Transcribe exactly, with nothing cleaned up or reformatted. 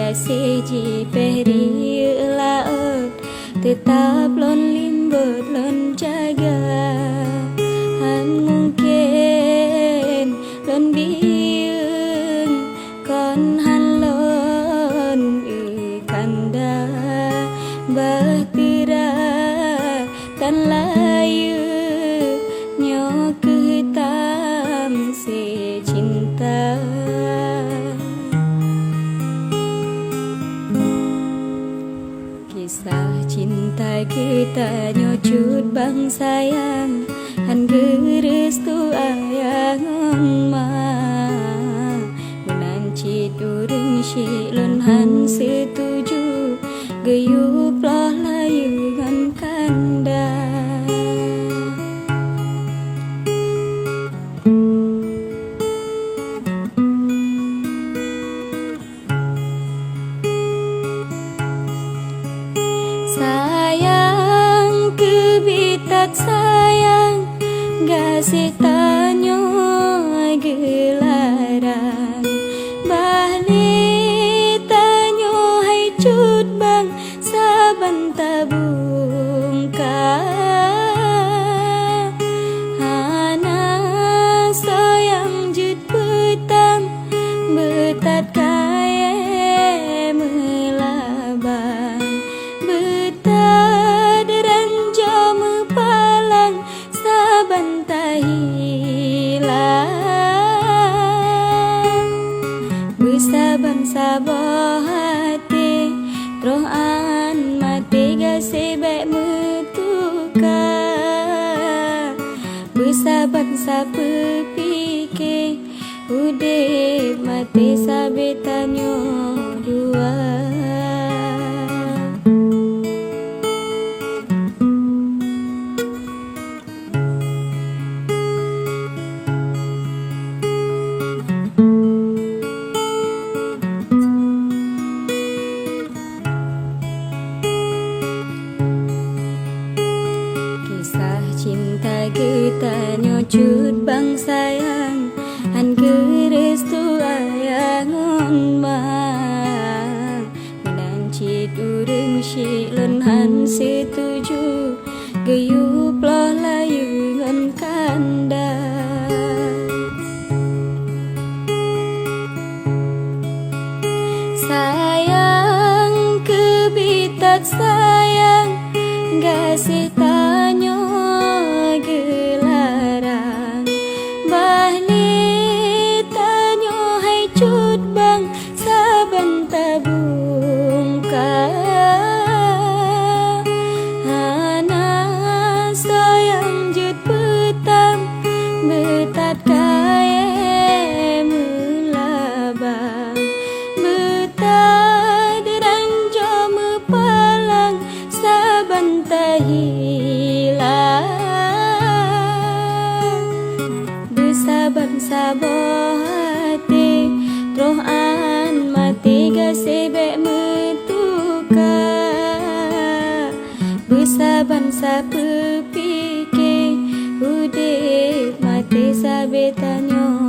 Gaséh jipéh riyeuk laôt, teutab lôn limbot lôn jaga. Han mungken lôn biyeu, kon han lôn eu kanda. Bahtera tan layeue, nyoe kheueh tamsé cinta. Kisah cinta geutanyoe cut bang sayang, han geurestu ayah ngon ma. Meunan cit ureuëng syiek lôn han seutuju, geuyue ploh layeue ngon kanda. Sayang keubiet that sayang, gaséh tanyoe geularang. Bah lé tanyoe hai cut bang, saban tabungka. Hana soe nyang jeuet peutang, beutat kayée meulabang, beutat ranjô meupalang, saban tahilang. Beusaban saboh até, troh án maté gaséh bék meutuka. Beusaban sapeue pike, udeb maté sabe tanyoe dua. Kisah cinta geutanyoe cut bang sayang, han geurestu ayah ngon ma. Meunan cit ureuëng syiek lôn han seutuju, geuyue ploh layeue ngon kanda. Sayang keubiet that sayang, gaséh tanyoe geularang. Bah lé tanyoe hai cut bang, saban tabungka. Hana soe nyang jeuet peutang, beutat kayée meulabang, beutat ranjô meupalang, saban tahilang. Beusaban saboh até, troh án maté gaséh bék meutuka. Beusaban sapeue pike, udeb maté sabe tanyoe